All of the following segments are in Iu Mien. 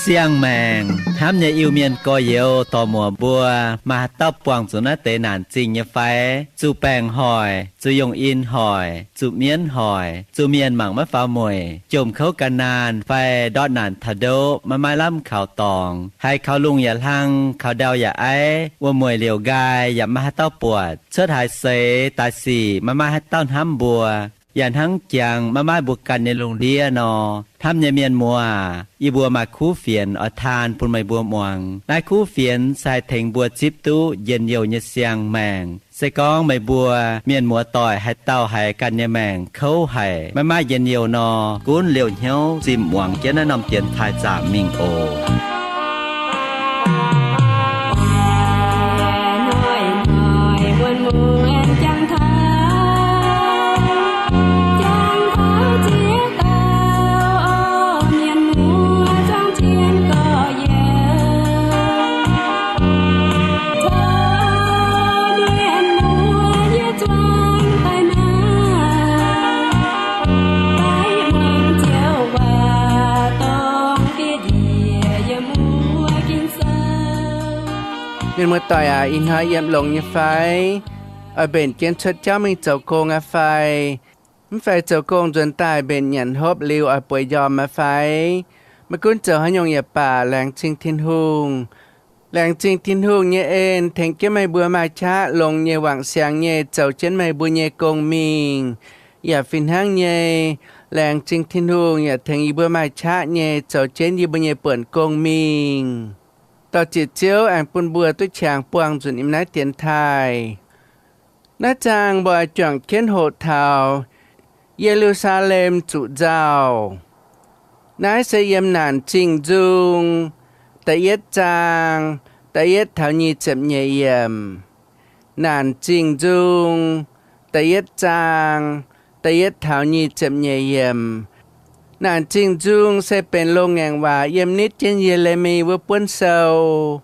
Siang-maengc hnamv nyei Iu-Mienh gorx-youz dorc-muoc mbuo, maaih haaix dauh buangh zuqc naaiv deix naanc zingh nyei fai? Zuqc baengc hoic, zuqc yongh in hoic, zuqc mienv hoic, zuqc mienh mangc maiv faaux mueic, jomc kouv gan naanh fai ndortv naanc taux ndoqv maiv maaih lamh kaux dorngx, haiz kaux lungh yaac hlang, kaux ndau yaac aiv, wuom-mueic liouc nqaai yaac maiv maaih haaix dauh buatc, cuotv haaix seix daaih sic maiv maaih haaix dauh hnamv mbuo, yaac hnangv jangx maiv maaih mbuo ganh nyei lungh ndiev nor, hnamv nyei mienh muoz aac, yie mbuo maaih kuv fienx oix taan bun meih mbuo muangx. Naaiv kuv fienx se haih tengx mbuo zipv duqv njien-youh nyei siang-maengc. Se gorngv meih mbuo mienh muoz doic haaix dauh haiz ganh nyei maengc kouv haic, maiv maaih njien-youh nor, gunv liouh hnyouv zimh muangx jienv naaiv norm dienx taaih zaamc mingh oc. Mienh muoz doic aac, ih hnoi yiem longx nyei fai? Oix mbenc jienv cuotv jauv mingh zoux gong aqv fai? Mv fai zoux gong nzuonx daaih mbenc nyanc hopv liuz oix bueix njormh aqv fai? Maiv gunv zoux haaix nyungc yaac baac, laengz zingh Tin-Hungh. Laengz zingh Tin-Hungh nyei en tengx jienv meih mbuo maaih qaqv longx nyei wangc siangx nyei zoux jienv meih mbuo nyei gong mingh. Yaac fih hnangv nyei, laengz zingh Tin-Hungh yaac tengx yie mbuo maaih qaqv nyei zoux jienv yie mbuo nyei buonc gong mingh. Dorh ziec Ziouv aengx bun mbuo duqv qangx buangh nzunc yiem naaiv dienx taaih. Naaiv zaang mbuo oix juangc jienv hoqc taux Ye^lu^saa^lem zuqc nzauh. Naaiv se yiem Naanc Zingh Nzung da'yietv zaang da'yietv taux nyic ziepc nyeic yiemc. Naanc Zingh Nzung da'yietv zaang da'yietv taux nyic ziepc nyeic yiemc. Naanc Zingh Nzung se benx loz-ngaengc waac yiem nitv jienv Ye^le^mi wuov buonv sou.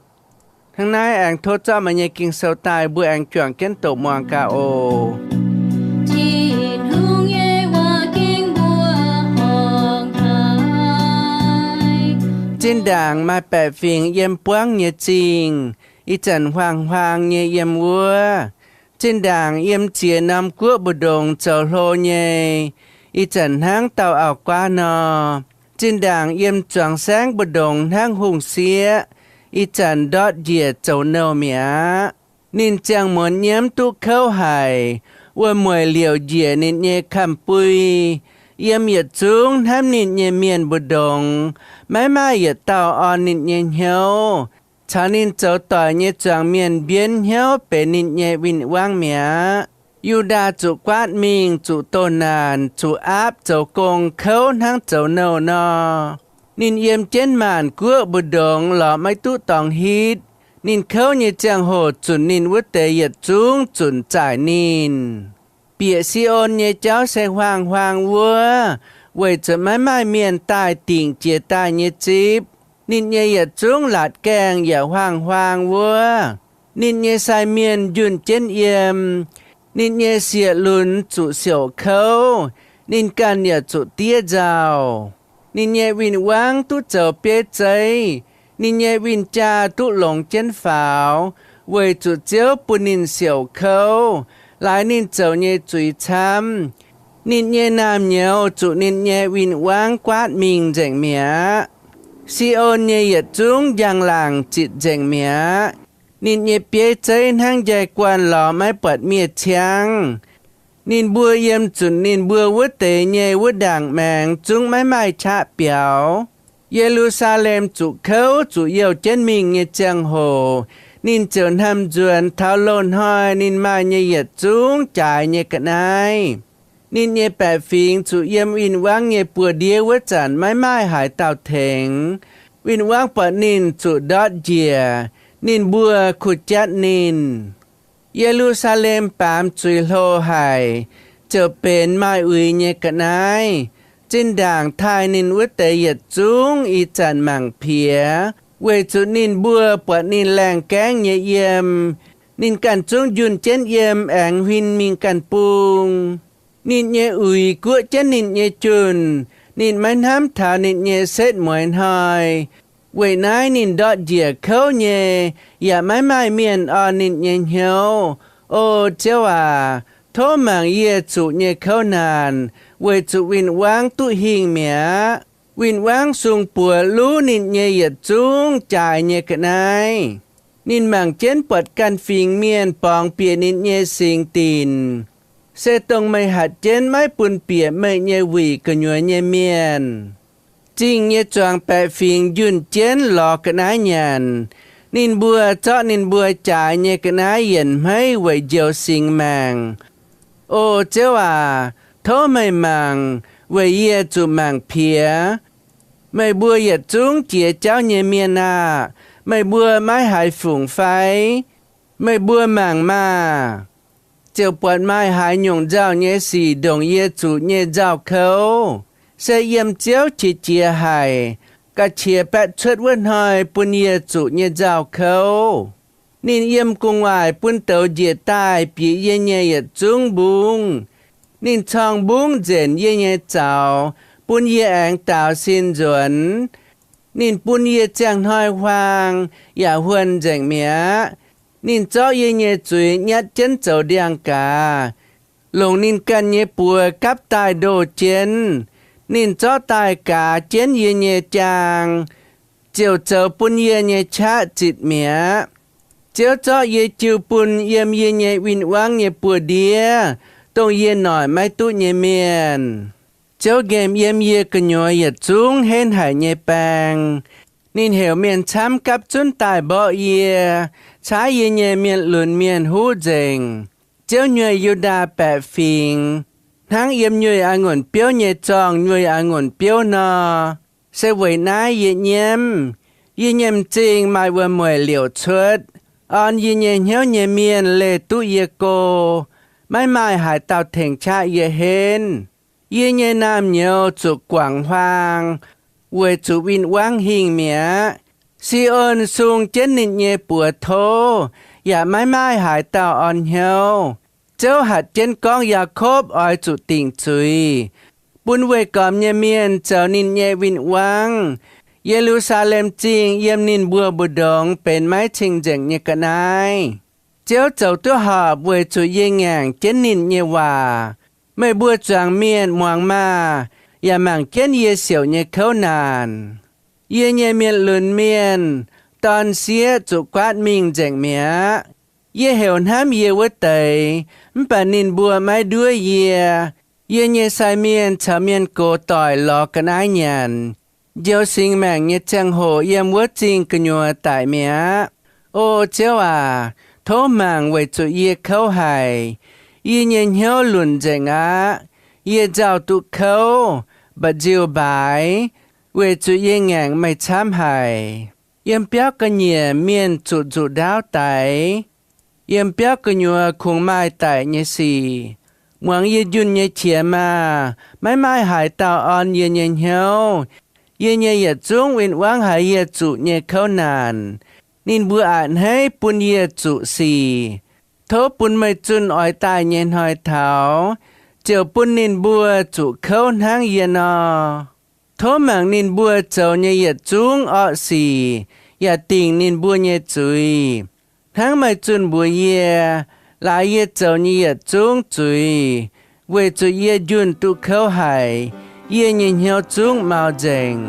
Hnangv naaiv aengx tov zorqv meih nyei Ging-Sou daaih, mbuo aengx juangc jienv doqc muangx gaax oc. Zinh ndaangc maaih baeqc fingx yiem buangv nyei zingh, ih zanc huaang-huaang nyei yiem wuov. Zinh ndaangc yiem ziex norm guoqv mbu'ndongx zoux hlo nyei, ih zanc hnangv dauh auv-guaav nor. Zinh ndaangc yiem zuangx saengv mbu'ndongx hnangv hungh sieqv, ih zanc ndortv njiec zoux nouh mi'aqv. Ninh ziangh muonz nyiemv duqv kouv haic, wuom-mueic liouc njiec ninh nyei kamv-bui. Yiem yietc zungv hnamv ninh nyei mienh mbu'ndongx, maiv maaih yietc dauh orn ninh nyei hnyouv. Caux ninh zoux doic nyei zuangx mienh mbienv hnyouv benx ninh nyei win-wangv mi'aqv. Yu^ndaa zuqc guaatv mingh, zuqc doh naanc, zuqc aapv zoux gong kouv hnangv zoux nouh nor. Ninh yiem jienv maanc guoqv mbu'ndongx lorz maiv duqv dorngx hitv. Ninh kouv nyei ziangh hoc zunc ninh wuov deix yietc zungv zunc zaaic ninh. Bieqc Si^on nyei jauv se huaang-huaang wuov, weic zuqc maiv maaih mienh daaih dingc jiex daaih nyei zipv. Ninh nyei yietc zungv laatc gaengh yaac huaang-huaang wuov. Ninh nyei sai mienh njunh jienv yiem. Ninh nyei sieqv-lunx zuqc siouc kouv. Ninh ganh yaac zuqc diev nzauh. Ninh nyei win-wangv duqv zoux bieiv zeiv. Ninh nyei win-jaa duqv longx jienv faaux, weic zuqc Ziouv bun ninh siouc kouv, laaix ninh zoux nyei zuiz camv. Ninh nyei naamh nyouz zuqc ninh nyei win-wangv guaatv mingh nzengc mi'aqv. Si^on nyei yietc zungv njang-laangc zitc nzengc mi'aqv. Ninh nyei bieiv zeiv hnangv njaih guanh lorz maiv buatc miev-ciangv. Ninh mbuo yiem zunc ninh mbuo wuov deix nyei wuov ndaangc maengx zungv maiv maaih qaqv biaux. Ye^lu^saa^lem zuqc kouv zuqc youh jienv mingh nyei ziangh hoc, ninh ziouc hnamv nzuonx taux loz-hnoi ninh maaih nyei yietc zungv jaaix nyei ga'naaiv. Ninh nyei baeqc fingx zuqc yiem win-wangv nyei buoz-ndiev wuov zanc maiv maaih haaix dauh tengx. Win-wangv buatc ninh zuqc ndortv njiec, ninh mbuo kuh jatv ninh. Ye^lu^saa^lem baamz zuiz hlo haic, ziouc benx maaih uix nyei ga'naaiv. Zinh ndaangc taaih ninh wuov deix yietc zungv ih zanc mangc piex, weic zuqc ninh mbuo buatc ninh laengh gaengv nyei yiem. Ninh ganh zungv njunh jienv yiem aengx huin mingh ganh bung. Ninh nyei uix guoqv jienv ninh nyei junh. Ninh maiv hnamv taux ninh nyei setv mueiz hnoi. Weic naaiv ninh ndortv njiec kouv nyei, yaac maiv maaih mienh orn ninh nyei hnyouv. O Ziouv aac, tov mangc yie zuqc nyei kouv naanc, weic zuqc win-wangv duqv hingh mi'aqv. Win-wangv sung buoz luv ninh nyei yietc zungv jaaix nyei ga'naaiv. Ninh mangc jienv buatc ganh fingx mienh borngz bieqc ninh nyei singx dinc, se dongh meih hatc jienv maiv bun bieqc meih nyei wuic gu'nyuoz nyei mienh. Zingh nyei zuangx baeqc fingx njunh jienv lorz ga'naaiv nyanc. Ninh mbuo zorqv ninh mbuo jaaix nyei ga'naaiv yienc hmeiv weic njoux singx maengc. O Ziouv aac, tov meih mangc, weic yie zuqc mangc piex. Meih mbuo yietc zungv jiex jauv nyei mienh aah! Meih mbuo maiv haiz fungc fai? Meih mbuo mangc maah! Ziouc buatc maaih haaix nyungc nzauh nyei sic ndongc yie zuqc nyei nzauh kouv? Se yiem Ziouv qiex jiez haic, ga'qiex baeqv cuotv wuov hnoi bun yie zuqc nyei nzauh kouv. Ninh yiem gu'nguaaic bun douz njiec daaih bieqc yie nyei yietc zungv mbungv. Ninh corng mbungv nzenc yie nyei zaux, bun yie aengx daaux sin nzuonx. Ninh bun yie ziangh hnoi huaang yaac huonh nzengc mi'aqv. Ninh zorqv yie nyei zuiz nyatv jienv zoux ndiangx-gaaz, longc ninh ganh nyei buoz gapv daaih ndoh jienv. Ninh zorqv daaih gaaz jienv yie nyei jaang, ziouc zoux bun yie nyei qaqv zitc mi'aqv. Ziouv zorqv yie jiu bun yiem yie nyei win-wangv nyei buoz-ndiev, dongh yie noic maiv duqv nyei mienh. Ziouv nqemh yiem yie gu'nyuoz yietc zungv henv haic nyei baeng. Ninh heuc mienh camv gapv zunv daaih mborqv yie, caaiv yie nyei mienh lunx mienh huv nzengc. Ziouv nyueih Yu^ndaa baeqc fingx, hnangv yiem nyueih a'ngunc biouv nyei zorngh nyueih a'ngunc biouv nor. Se weic naaiv yie nyiemv. Yie nyei m'zing maaih wuom-mueic liouc cuotv. Orn yie nyei hnyouv nyei mienh leih duqv yie go. Maiv maaih haaix dauh tengx qaqv yie henv. Yie nyei naamh nyouz zuqc guangc huaang, weic zuqc win-wangv hingh mi'aqv. Si^on sung jienv ninh nyei buoz tov, yaac maiv maaih haaix dauh orn hnyouv. Ziouv hatc jienv gorngv Yaakopv oix zuqc dingc zuiz, bun weih gormx nyei mienh zoux ninh nyei win-wangv. Ye^lu^saa^lem Zingh yiem ninh mbuo mbu'ndongx benx maiv cing-nzengc nyei ga'naaiv. Ziouv zoux duqv horpc weic zuqc yie ngaengc jienv ninh nyei waac. Meih mbuo zuangx mienh muangx maah! Yaac mangc jienv yie siouc nyei kouv naanc. Yie nyei mienh lunx mienh, dorn-sieqv zuqc guaatv mingh nzengc mi'aqv. Yie heuc hnamv yie wuov deix, mv baac ninh mbuo maiv nduov yie. Yie nyei sai mienh caux mienh gox doic lorz ga'naaiv nyanc. Njoux singx maengc nyei ziangh hoc yiem wuov zingh gu'nyuoz daic mi'aqv. O Ziouv aac, tov mangc weic zuqc yie kouv haic. Yie nyei hnyouv lunc nzengc aqv. Yie nzauh duqv kouv, mba'nziu mbaaix, weic zuqc yie ngaengc meih camv haic. Yiem biauv ga'nyiec mienh zuqc nzuqc ndaauv daix. Yiem biauv gu'nyuoz kungx maaih daic nyei sic. Muangx yie njunh nyei qiex maah! Maiv maaih haaix dauh orn yie nyei hnyouv. Yie nyei yietc zungv win-wangv haiz yie zuqc nyei kouv naanc. Ninh mbuo a'hneiv bun yie zuqc sic. Tov bun meih zunh oix daaih nyei hnoi taux, ziouc bun ninh mbuo zuqc kouv hnangv yie nor. Tov mangc ninh mbuo zoux nyei yietc zungv orqv sic, yaac dingc ninh mbuo nyei zuiz, hnangv meih zunh mbuox yie, laaix yie zoux nyei yietc zungv zuiz, weic zuqc yie njunh duqv kouv haic. Yie nyei hnyouv zungv mau nzengc.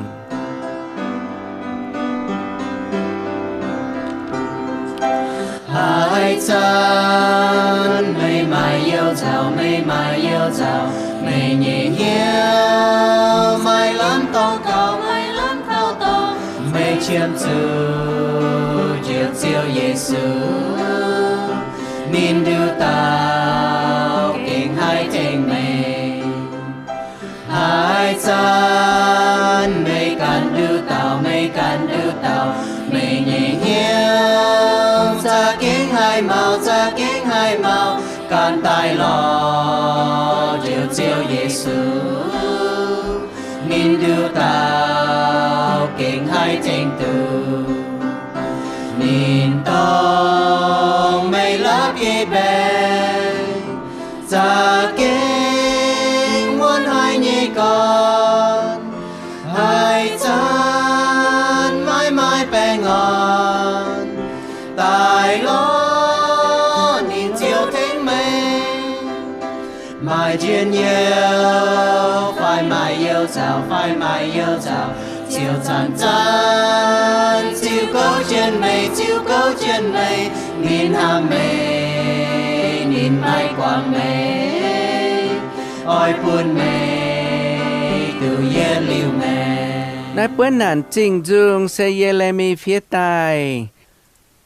Haaix zanc meih maaih you nzauc, meih maaih you nzauc, meih nyei hnyouv maaih lamh dorngx gaux, maaih lamh kaux dorngx, meih qiemx zuqc Njoux Ziouv Yesu, ninh nduqc dauh gengh haih tengx meih. Haaix zanc meih ganh nduqc dauh, meih ganh nduqc dauh, meih nyei hnyouv za'gengh haih maux, za'gengh haih maux, ganh daaih lorz Njoux Ziouv Yesu. Tengx duqv ninh dorng meih la'bieiv-mbaengx, za'gengh wuonv haic nyei gorn, haaix zanc maiv maaih baengh orn, daaih lorz ninh ziouc tengx meih. Maaih njien-youh fai maaih you zaux, fai maaih you zaux, ziouc zanc-zanc ziux gouv jienv meih, ziux gouv jienv meih. Ninh hnamv meih, ninh maiv guangc meih, oix bun meih duqv yietc liuz maengc. Naaiv buonv naanc zingh nzung se Ye^le^mi fiev daaih.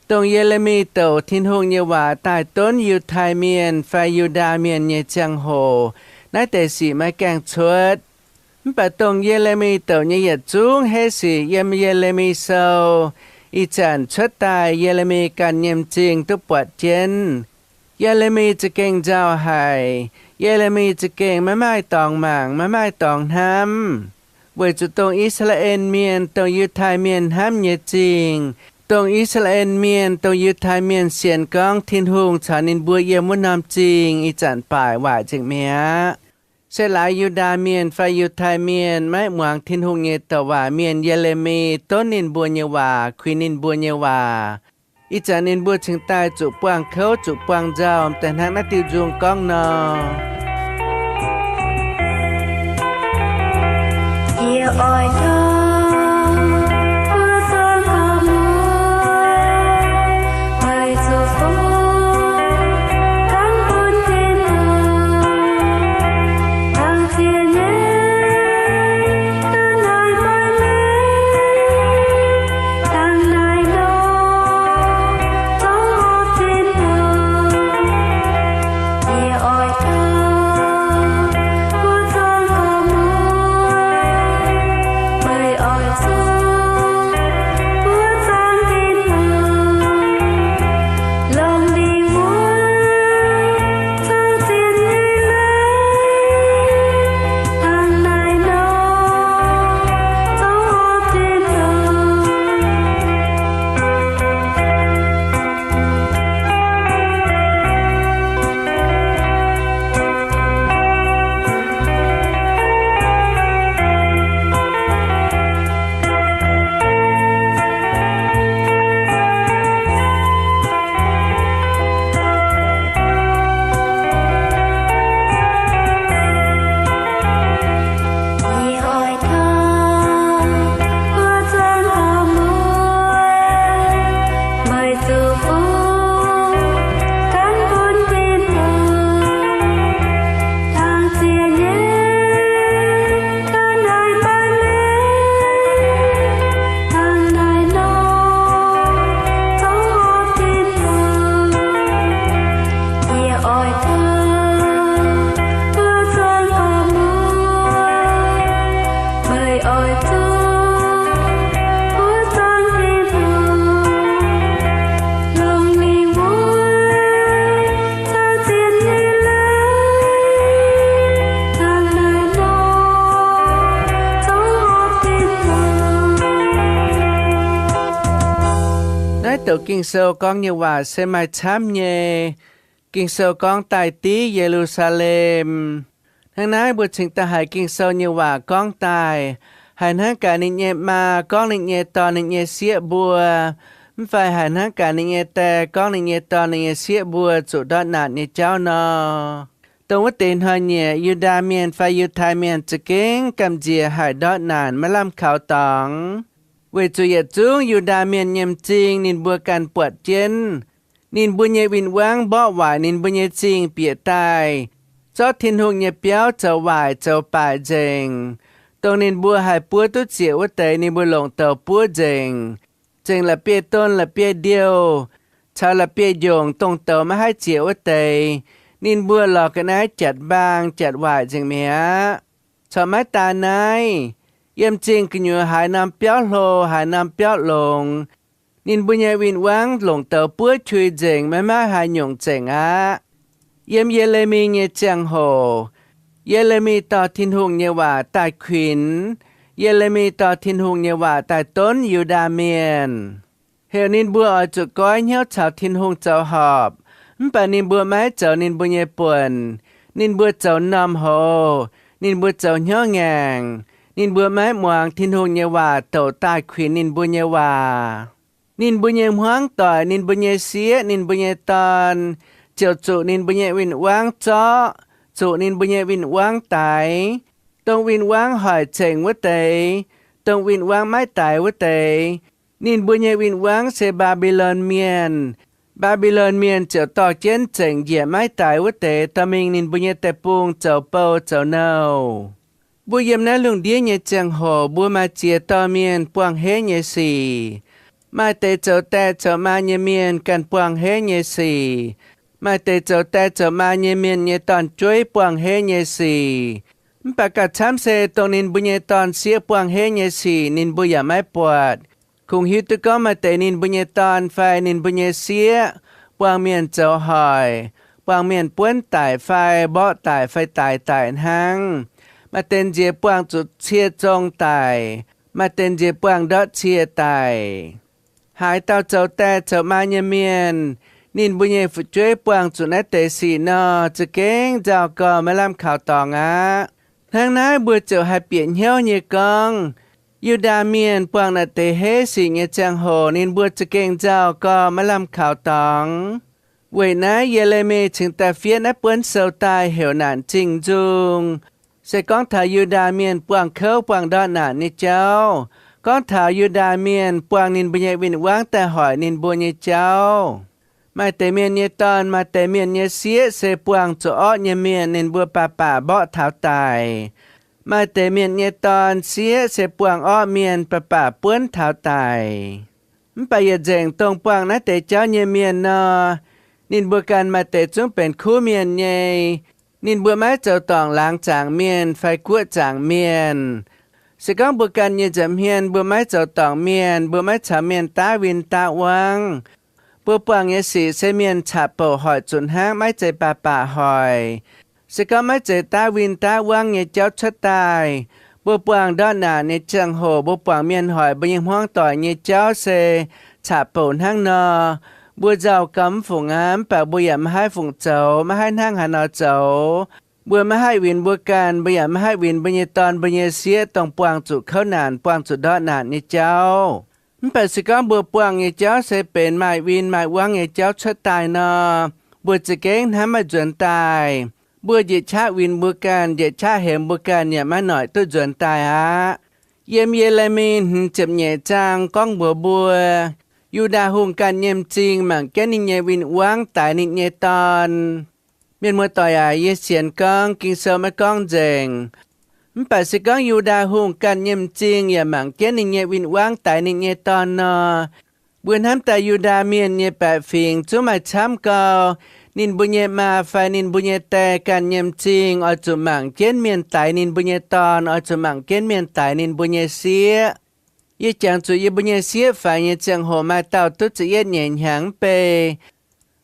Dongh Ye^le^mi douc Tin-Hungh nyei waac daaih donv Yiutai Mienh fai Yu^ndaa Mienh nyei ziangh hoc, naaiv deix sic maiv gaengh cuotv. Mv baac dongh Ye^le^mi douc nyei yietc zungv heiv sic yiem Ye^le^mi Sou ih zanc cuotv daaih Ye^le^mi ganh nyei m'zing duqv buatc jienv. Ye^le^mi za'gengh nzauh haic. Ye^le^mi za'gengh maiv maaih dorngx mangc, maiv maaih dorngx hnamv, weic zuqc dongh I^saa^laa^en Mienh, dongh Yiutai Mienh hnamv nyei zingh, dongh I^saa^laa^en Mienh, dongh Yiutai Mienh sienx gorngv Tin-Hungh caux ninh mbuo yiem wuov norm zingh ih zanc baaic waaic nzengc mi'aqv. Se laaix Yu^ndaa Mienh fai Yiutai Mienh maiv muangx Tin-Hungh nyei douc waac mienh, Ye^le^mi donv ninh mbuo nyei waac, kuinx ninh mbuo nyei waac. Ih zanc ninh mbuo cingx daaih zuqc buangh kouv, zuqc buangh nzauh, daaih hnangv naaiv diuh nzung gorngv nor. Yie oix dorh buo zuangx gorx-muoz, meih zuqc fungx, dangv bun Tin-Hungh, dangv ziex nyeic, dangv naaic maiv mengh, dangh naaic nor, zorqv horpc Tin-Hungh. Yie oix dorh buo zuangx gorx-muoz, meih oix zuqc buo zuangx Tin-Hungh, longc lingc wuov zorqv zien nyei leiz, dangh naaic nor, zorqv horpc Tin-Hungh. Yie oix dorh buo zuangx gorx-muoz, meih zuqc fungx, dangv bun Tin-Hungh, dangh ziex nyeic, dangh naaic maiv mengh, dangh naaic nor, zorqv horpc Tin-Hungh. Yie oix dorh buo zuangx gorx-muoz, meih oix zuqc buo zuangx Tin-Hungh, longc lingc wuov zorqv zien nyei leiz, dangh naaic nor, zorqv horpc Tin-Hungh. Naaiv douc Ging-Sou gorngv nyei waac se maaih camv nyei. Ging-Sou gorngv daaih div Ye^lu^saa^lem. Hnangv naaiv mbuo cingx daaih haiz Ging-Sou nyei waac gorngv daaih, haiz hnangv gaax ninh nyei maa gorngv ninh nyei dorn ninh nyei sieqv mbuo, mv fai haiz hnangv gaax ninh nyei die gorngv ninh nyei dorn ninh nyei sieqv mbuo zuqc ndortv naanc nyei jauv nor. Dongh wuov deix hnoi-nyieqc Yu^ndaa Mienh fai Yiutai Mienh za'gengh gamh nziex haic ndortv naanc maiv lamh kaux dorngx, weic zuqc yietc zungv Yu^ndaa Mienh nyei m'zing ninh mbuo ganh buatc jienv. Ninh mbuo nyei win-wangv mborqv waaic ninh mbuo nyei zingh bieqc daaih, zorqv Tin-Hungh nyei biauv zoux waaic zoux baaic nzengc. Dongh ninh mbuo haih buov duqv ziec wuov deix ninh mbuo longc douz buov nzengc. Zengc la'bieiv-don la'bieiv-ndiouh caux la'bieiv-njongc dongh douz maiv haih ziec wuov deix, ninh mbuo lorz ga'naaiv jatc mbaang jatc waaic nzengc mi'aqv. Corc maiv daan naaiv, yiem zingh gu'nyuoz haaix norm biauv hlo haaix norm biauv longx, ninh mbuo nyei win-wangv longc douz buov qui nzengc, maiv maaih haaix nyungc zengc aqv. Yiem Ye^le^mi nyei ziangh hoc, Ye^le^mi dorh Tin-Hungh nyei waac daaih kuinx, Ye^le^mi dorh Tin-Hungh nyei waac daaih donv Yu^ndaa Mienh, heuc ninh mbuo oix zuqc goiv hnyouv caux Tin-Hungh zoux horpc. Mv baac ninh mbuo maiv zoux ninh mbuo nyei buonc. Ninh mbuo zoux m'normh houx. Ninh mbuo zoux hnyouv ngaengc. Ninh mbuo maiv muangx Tin-Hungh nyei waac douc daaih kuinx ninh mbuo nyei waac. Ninh mbuo nyei hmuangv doic, ninh mbuo nyei sieqv, ninh mbuo nyei dorn, ziouc zuqc ninh mbuo nyei win-wangv zorqv, zuqc ninh mbuo nyei win-wangv daix. Dongh win-wangv hoic zengc wuov deix, dongh win-wangv maiv daix wuov deix, ninh mbuo nyei win-wangv se Mbaa^mbi^lon Mienh. Mbaa^mbi^lon Mienh ziouc dorh jienv zengc njiec maiv daix wuov deix dorh mingh ninh mbuo nyei deic-bung zoux bou zoux nouh. Mbuo yiem naaiv lungh ndiev nyei ziangh hoc mbuo maaih ziex dorh mienh buangh henv nyei sic. Maaih deix zoux die zoux maa nyei mienh ganh buangh henv nyei sic. Maaih deix zoux die zoux maa nyei mienh nyei dorn-jueiv buangh henv nyei sic. Mv baac gauh camv se dongh ninh mbuo nyei dorn-sieqv buangh henv nyei sic ninh mbuo yaac maiv buatc. Kungx hiuv duqv gorngv maaih deix ninh mbuo nyei dorn fai ninh mbuo nyei sieqv buangh mienh zoux hoic, buangh mienh buonv daic fai mborqv daic fai daix daic hnangv. Maaih deix nziex buangh zuqc cie zong daic, maaih deix nziex buangh ndortv cie daic. Haaix dauh zoux die zoux maa nyei mienh, ninh mbuo nyei fu'jueiv buangh zuqc naaiv deix sic nor, za'gengh nzauh gorx maiv lamh kaux dorngx aqv. Hnangv naaiv mbuo ziouc haih bieqc hnyouv nyei gorngv, Yu^ndaa Mienh buangh naaiv deix heiv sic nyei ziangh hoc ninh mbuo za'gengh nzauh gorx maiv lamh kaux dorngx. Weic naaiv Ye^le^mi cingx daaih fiev naaiv buonv sou daaih heuc Naanc Zingh Nzung, se gorngv taux Yu^ndaa Mienh buangh kouv buangh ndortv naanc nyei jauv, gorngv taux Yu^ndaa Mienh buangh ninh mbuo nyei win-wangv daaih hoic ninh mbuo nyei jauv. Maaih deix mienh nyei dorn, maaih deix mienh nyei sieqv se buangh zuqc orqv nyei mienh ninh mbuo baac baac mborqv taux daic. Maaih deix mienh nyei dorn-sieqv se buangh orqv mienh baac baac buonv taux daic. Mv baac yietc nzengc dongh buangh naaiv deix jauv nyei mienh nor, ninh mbuo ganh maaih deix zungv benx kuv mienh nyei. Ninh mbuo maiv zoux dorngc laangz zaangc mienh fai guoqv zaangc mienh. Se gorngv mbuo ganh nyei nza'hmien mbuo maiv zoux dorngc mienh, mbuo maiv caux mienh daav win daav wangv, mbuo buangh nyei sic se mienh caqv-bouc hoic zuqc hnangv, maiv zeiz baac baac hoic. Se gorngv maiv zeiz daav win daav wangv nyei jauv cuotv daaih, mbuo buangh ndortv naanc nyei ziangh hoc mbuo buangc mienh hoic mbuo nyei hmuangv doic nyei jauv se caqv-bouc hnangv nor, mbuo nzauh gauh mv fungc aqv. Mv baac mbuo yaac maiv haih fungc zoux, maiv haih hnangv haaix nor zoux. Mbuo maiv haih winh mbuo ganh, mbuo yaac maiv haih winh mbuo nyei dorn mbuo nyei sieqv dongh buangh zuqc kouv naanc, buangh zuqc ndortv naanc nyei jauv. Mv baac se gorngv mbuo buangh nyei jauv se benx maaih win maaih wangv nyei jauv cuotv daaih nor, mbuo za'gengh hnamv maiv nzuonx daaih. Mbuo njiec qaqv winh mbuo ganh, njiec qaqv hemx mbuo ganh yaac maiv noic duqv nzuonx daaih aqv. Yiem Ye^le^mi hmz ziepc nyeic zaang gorngv mbuox mbuo, Yu^ndaa Hungh ganh nyei m'zing mangc jienv ninh nyei win-wangv daix ninh nyei dorn. Mienh muoz-doic aac, yie sienx gorngv Ging-Sou maiv gorngv nzengc. Mv baac se gorngv Yu^ndaa Hungh ganh nyei m'zing yaac mangc jienv ninh nyei win-wangv daix ninh nyei dorn nor, mbuo hnamv daaih Yu^ndaa Mienh nyei baeqc fingx zungv maaih camv gau, ninh mbuo nyei maa fai ninh mbuo nyei die ganh nyei m'zing oix zuqc mangc jienv mienh daix ninh mbuo nyei dorn, oix zuqc mangc jienv mienh daix ninh mbuo nyei sieqv. Yie jangx zuqc yie mbuo nyei sieqv faix nyei ziangh hoc maaih dauh duqv ziepc yietv nyeic hnyangx mv bei.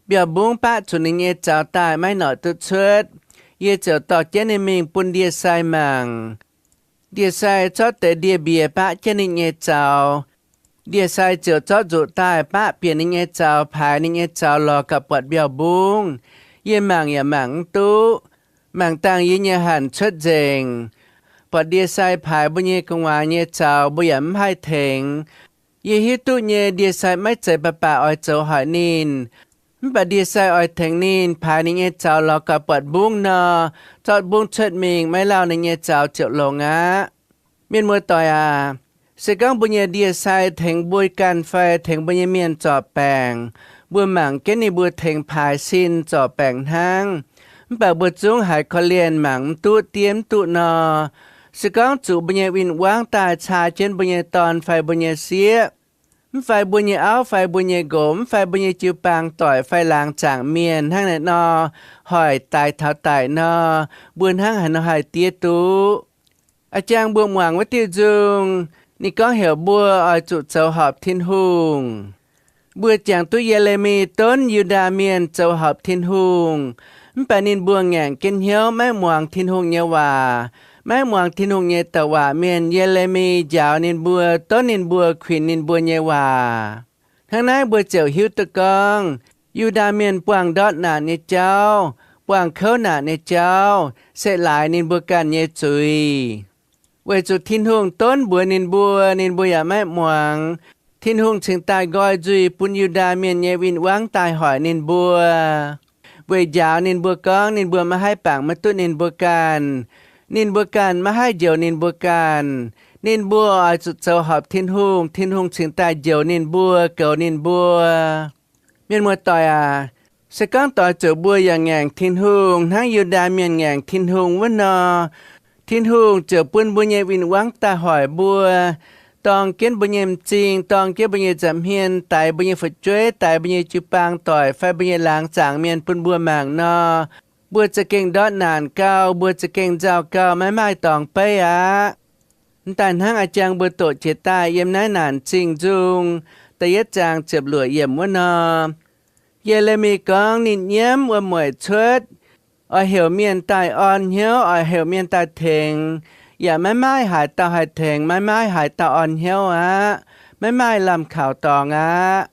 Mbiauh mbungv baqv zuqc ninh nyei zaux daaih maiv noic duqv cuotv. Yie ziouc dorh jienv ninh mingh bun ndie-sai mangc. Ndie-sai zorqv deix ndie-mbiex baqv jienv ninh nyei zaux. Ndie-sai ziouc zorqv nzuqc daaih baqv bieqc ninh nyei zaux, paaix ninh nyei zaux lorz gauh buatc mbiauh mbungv. Yie mangc yaac mangc mv duqv. Mangc dangh yie nyei hanc cuotv nzengc. Buatc ndie-sai paaix mbuo nyei gu'nguaaz nyei zaux, mbuo yaac mv haih tengx. Yie hiuv duqv nyei, ndie-sai maiv zeiz baac baac oix zoux hoic ninh. Mv baac ndie-sai oix tengx ninh paaix ninh nyei zaux lorz gauh buatc mbungv nor, zorqv mbungv cuotv mingh, maiv lauh ninh nyei zaux ziouc longx aqv. Mienh muoz-doic aac, se gorngv mbuo nyei ndie-sai tengx mbuo ganh fai tengx mbuo nyei mienh zorc baengc, mbuo mangc jienv ninh mbuo tengx paaix sin zorc baengc hnangv. Mv baac mbuo zungv haiz korv-lienh mangc mv duqv diev mv duqv nor. Se gorngv zuqc mbuo nyei win-wangv daaih caa jienv mbuo nyei dorn fai mbuo nyei sieqv, mv fai mbuo nyei auv fai mbuo nyei nqox, mv fai mbuo nyei jiu-baang doic fai laangz zaangc mienh hnangv naaiv nor, hoic daix taux daic nor, mbuo hnangv haaix nor haih diev duqv? A'jang mbuo muangx wuov diuh nzung, ninh gorngv heuc mbuo oix zuqc zoux horpc Tin-Hungh. Mbuo jangx duqv Ye^le^mi donv Yu^ndaa Mienh zoux horpc Tin-Hungh. Mv baac ninh mbuo ngaengc jienv hnyouv maiv muangx Tin-Hungh nyei waac. Maiv muangx Tin-Hungh nyei douc waac mienh, Ye^le^mi njaaux ninh mbuo, donv ninh mbuo, kuinx ninh mbuo nyei waac. Hnangv naaiv mbuo ziouc hiuv duqv gorngv Yu^ndaa Mienh buangh ndortv naanc nyei jauv, buangh kouv naanc nyei jauv, se laaix ninh mbuo ganh nyei zuiz. Weic zuqc Tin-Hungh donv mbuox ninh mbuo, ninh mbuo yaac maiv muangx. Tin-Hungh cingx daaih nqoi nzuih bun Yu^ndaa Mienh nyei win-wangv daaih hoic ninh mbuo, weic njaaux ninh mbuo gorngv ninh mbuo maiv haih bangc maiv duqv ninh mbuo ganh. Ninh mbuo ganh maiv haih njoux ninh mbuo ganh. Ninh mbuo oix zuqc zoux horpc Tin-Hungh, Tin-Hungh cingx daaih njoux ninh mbuo, goux ninh mbuo. Mienh muoz-doic aac, se gorngv doix zuqc mbuo yaac ngaengc Tin-Hungh hnangv Yu^ndaa Mienh ngaengc Tin-Hungh wuov nor, Tin-Hungh ziouc bun mbuo nyei win-wangv daaih hoic mbuo, dorng jienv mbuo nyei m'zing, dorng jienv mbuo nyei nza'hmien, daix mbuo nyei fu'jueiv, daix mbuo nyei jiu-baang doic fai mbuo nyei laangz zaangc mienh bun mbuo mangc nor, mbuo za'gengh ndortv naanc gau, mbuo za'gengh nzauh gau, maiv maaih dorngx beiv aqv. Mv daaih hnangv a'jang mbuo doqc jiex daaih yiem naaiv Naanc Zingh Nzung da'yietv zaang ziepc luoqc yiemc wuov nor, Ye^le^mi gorngv ninh nyiemv wuom-mueic cuotv, oix heuc mienh daaih orn hnyouv, oix heuc mienh daaih tengx, yaac maiv maaih haaix dauh haih tengx, maiv maaih haaix dauh orn hnyouv aqv. Maiv maaih lamh kaux dorngx aqv.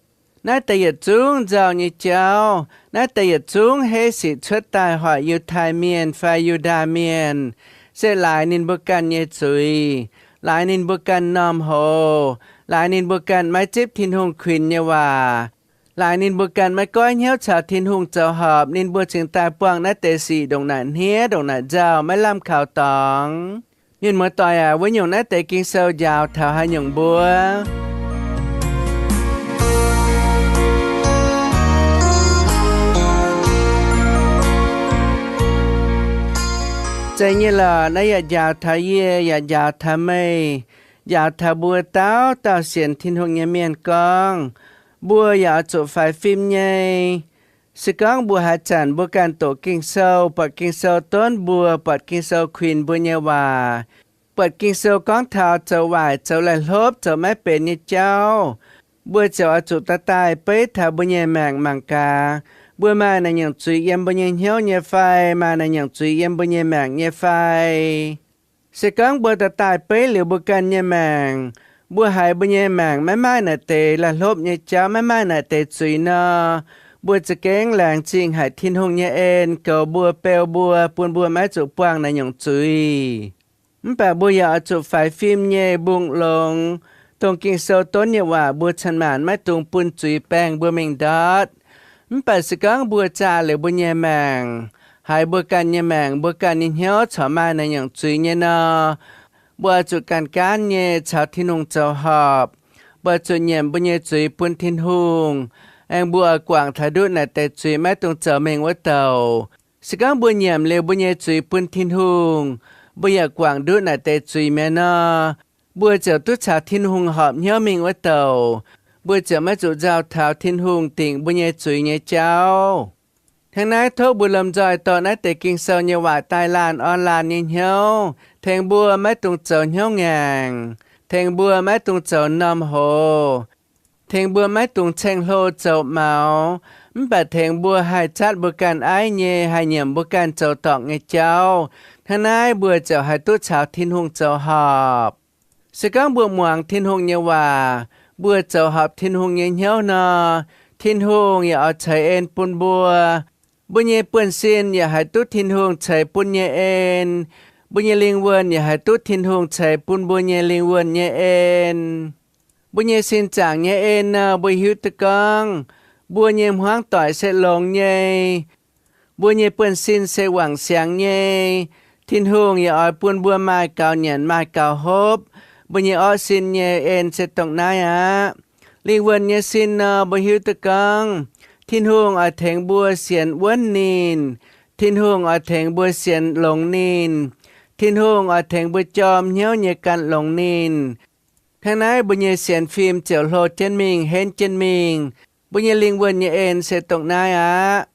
Naaiv deix yietc zungv nzauh nyei jauv, naaiv deix yietc zungv heiv sic cuotv daaih hoic Yiutai Mienh fai Yu^ndaa Mienh, se laaix ninh mbuo ganh nyei zuiz, laaix ninh mbuo ganh m'normh hoz, laaix ninh mbuo ganh maiv zipv Tin-Hungh kuinx nyei waac, laaix ninh mbuo ganh maiv goiv hnyouv caux Tin-Hungh zoux horpc, ninh mbuo cingx daaih buangh naaiv deix sic ndongc naaic hniev ndongc naaic nzauh, maiv lamh kaux dorngx. Mienh muoz-doic aac, wuov nyungc naaiv deix Ging-Sou njaaux taux haaix nyungc mbuo? Zeiz nyei lorqc, naaiv yaac njaaux taux yie, yaac njaaux taux meih, njaaux taux mbuo dauh dauh sienx Tin-Hungh nyei mienh gorngv, mbuo yaac oix zuqc faix fim nyei. Se gorngv mbuo haaix zanc mbuo ganh doqc Ging-Sou, buatc Ging-Sou donv mbuo, buatc Ging-Sou kuinx mbuo nyei waac, buatc Ging-Sou gorngv taux zoux waaic, zoux laih hlopv, zoux maiv benx nyei jauv, mbuo ziouc oix zuqc dorh daaih beiv taux mbuo nyei maengc mangc gaax, mbuo maaih naaiv nyungc zuiz yiem mbuo nyei hnyouv nyei fai, maaih naaiv nyungc zuiz yiem mbuo nyei maengc nyei fai. Se gorngv mbuo dorh daaih beiv liuz mbuo ganh nyei maengc, mbuo haiz mbuo nyei maengc maiv maaih naaiv deix laih hlopv nyei jauv, maiv maaih naaiv deix zuiz nor, mbuo za'gengh laengz zingh haic Tin-Hungh nyei en goux mbuo, beu mbuo, bun mbuo maiv zuqc buangh naaiv nyungc zuiz. Mv baac mbuo yaac oix zuqc faix fim nyei, mbungh longx, dongh Ging-Sou donv nyei waac mbuo cin-maanc maiv dungx bun zuiz baengh mbuo mingh ndortv. Mv baac se gorngv mbuo zaah liuz mbuo nyei maengc, haiz mbuo ganh nyei maengc, mbuo ganh nyei hnyouv corc maaih naaiv nyungc zuiz nyei nor, mbuo oix zuqc ganh gaanv nyei caux Tin-Hungh zoux horpc. Mbuo oix zuqc nyiemc mbuo nyei zuiz bun Tin-Hungh, aengx mbuo oix guangc taux nduqv naaiv deix zuiz maiv dungx zoux mingh wuov douc. Se gorngv mbuo nyiemc liuz mbuo nyei zuiz bun Tin-Hungh, mbuo yaac guangc nduqv naaiv deix zuiz mi'aqv nor, mbuo ziouc duqv caux Tin-Hungh horpc hnyouv mingh wuov douc. Mbuo ziouc maiv zuqc nzauh taux Tin-Hungh dingc mbuo nyei zuiz nyei jauv. Hnangv naaiv tov mbuo lomh nzoih dorh naaiv deix Ging-Sou nyei waac daaih laanh orn laanh nyei hnyouv, tengx mbuo maiv dungx zoux hnyouv ngaengc, tengx mbuo maiv dungx zoux m'normh hoz, tengx mbuo maiv dungx ceng-hlo zoux maux, mv baac tengx mbuo haih zatv mbuo ganh aiv nyei, haih nyiemc mbuo ganh zoux dorngc nyei jauv. Hnangv naaiv mbuo ziouc haih duqv caux Tin-Hungh zoux horpc. Se gorngv mbuo muangx Tin-Hungh nyei waac, mbuo zoux horpc Tin-Hungh nyei hnyouv nor, Tin-Hungh yaac oix ceix en bun mbuo. Mbuo nyei buonv-sin yaac haih duqv Tin-Hungh ceix bun nyei en. Mbuo nyei lingh wuonh yaac haih duqv Tin-Hungh ceix bun mbuo nyei lingh wuonh nyei en. Mbuo nyei sin zaangc nyei en nor, mbuo hiuv duqv gorngv mbuo nyei hmuangv doic se longx nyei. Mbuo nyei buonv-sin se wangc siangx nyei. Tin-Hungh yaac oix bun mbuo maaih gaux nyanc maaih gaux hopv. Mbuo nyei orqv sin nyei en se dongh naaiv aqv. Lingh wuonh nyei sin nor, mbuo hiuv duqv gorngv Tin-Hungh oix tengx mbuo sienx wuonv ninh. Tin-Hungh oix tengx mbuo sienx longx ninh. Tin-Hungh oix tengx mbuo jorm hnyouv nyei gan longx ninh. Hnangv naaiv mbuo nyei sienx fim ziouc hlo jienv mingh, henv jienv mingh. Mbuo nyei lingh wuonh nyei en se dongh naaiv aqv.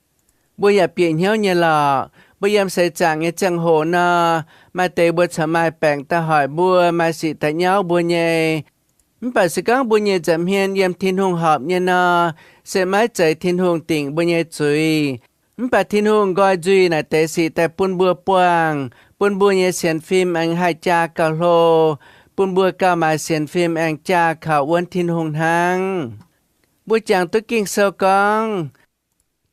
Mbuo yaac bieqc hnyouv nyei lorqc. Mbuo yiem seix zaangc nyei ziangh hoc nor, maaih deix mbuo corc maaih baengc daaih hoic mbuo, maaih sic daaih nyauv mbuo nyei. Mv baac se gorngv mbuo nyei nza'hmien yiem Tin-Hungh horpc nyei nor, se maiv zeiz Tin-Hungh dingc mbuo nyei zuiz. Mv baac Tin-Hungh nqoi nzuih naaic deix sic daaih bun mbuo buangh, bun mbuo nyei sienx fim aengx haih jaa gauh hlo, bun mbuo gauh maaih sienx fim aengx jaa kaux wuonv Tin-Hungh hnangv. Mbuo jangx duqv Ging-Sou gorngv,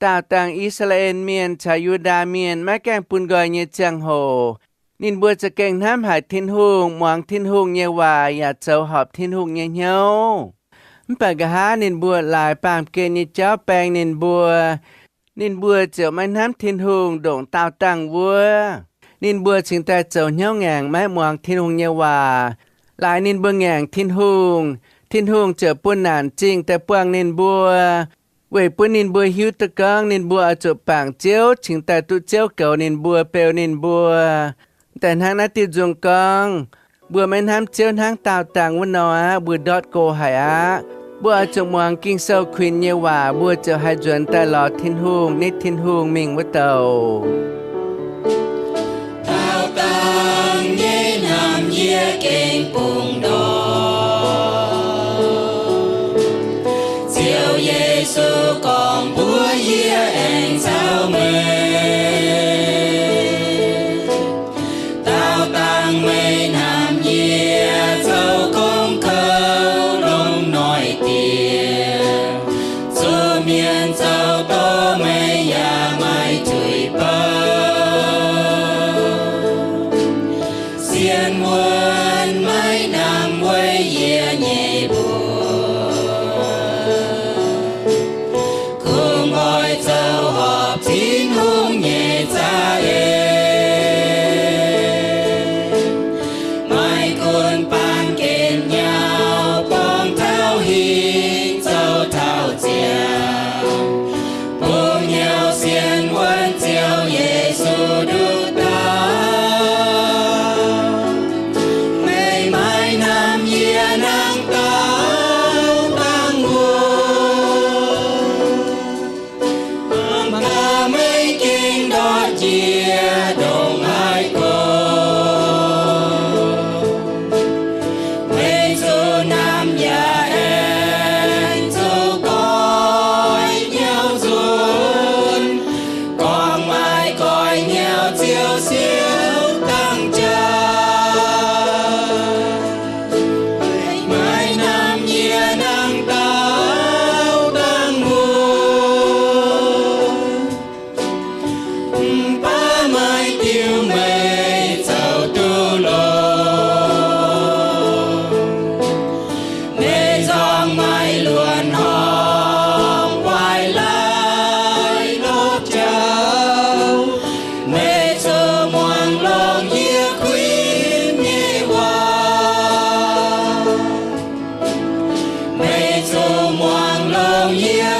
daauh dangh I^saa^laa^en Mienh caux Yu^ndaa Mienh maiv gaengh bun nqoi nyei ziangh hoc, ninh mbuo za'gengh hnamv haic Tin-Hungh, muangx Tin-Hungh nyei waac yaac zoux horpc Tin-Hungh nyei hnyouv. Mv baac nqa'haav ninh mbuo laaix baamh gen nyei jauv baeng ninh mbuo, ninh mbuo ziouc maiv hnamv Tin-Hungh ndongc daauh dangh wuov. Ninh mbuo cingx daaih zoux hnyouv ngaengc maiv muangx Tin-Hungh nyei waac. Laaix ninh mbuo ngaengc Tin-Hungh, Tin-Hungh ziouc bun naanc zingh daaih buangh ninh mbuo, weic bun ninh mbuo hiuv duqv gorngv ninh mbuo oix zuqc bangc Ziouv cingx daaih duqv Ziouv goux ninh mbuo, beu ninh mbuo. Daaih hnangv naaiv diuh nzung gorngv, mbuo maiv hnamv Ziouv hnangv daauh dangh wuov nor aqv, mbuo ndortv go haic aqv. Mbuo oix zuqc muangx Ging-Sou kuinx nyei waac, mbuo ziouc haih nzuonx daaih lorz Tin-Hungh, nitv Tin-Hungh mingh wuov douc. Daauh dangh nyei hnamv yie gengh bungx ndortv. Ziouv Yesu gorngv mbuox yie aengx caux meih, daauh dangh meih hnamv yie zoux gong kouv longc noic dieh, zuqc mienh zoux doz meih yaac maiv zuiz bouv. Sienx wuonv maiv hnamv weic yie nyei mbuox, kungx oix zoux horpc Tin-Hungh nyei za'eix. Maiv gunv baamh gen nyauv, borngz taux hingv zoux taux ziangh, bungx hnyouv sienx wuonv Ziouv Yesu nduqc dauh. Meih maiv hnamv yie hnangv daauh dangh wuov, mv baac meih gengh ndortv njiec ndongc haaix go, meih zuqc hnamv yaac aengx zuqc goiv hnyouv nzunc. Gorngv maaih goiv hnyouv Ziouv siouc dangh jaax, meih maiv hnamv yie hnangv daauh dangh wuov, mv baac meih diuc meih zoux duqv longx. Meih nzorng maaih luonx horngh waaic laaix lopv jauv, meih zuqc muangx longx yie kuinx nyei waac. Meih zuqc muangx longx yie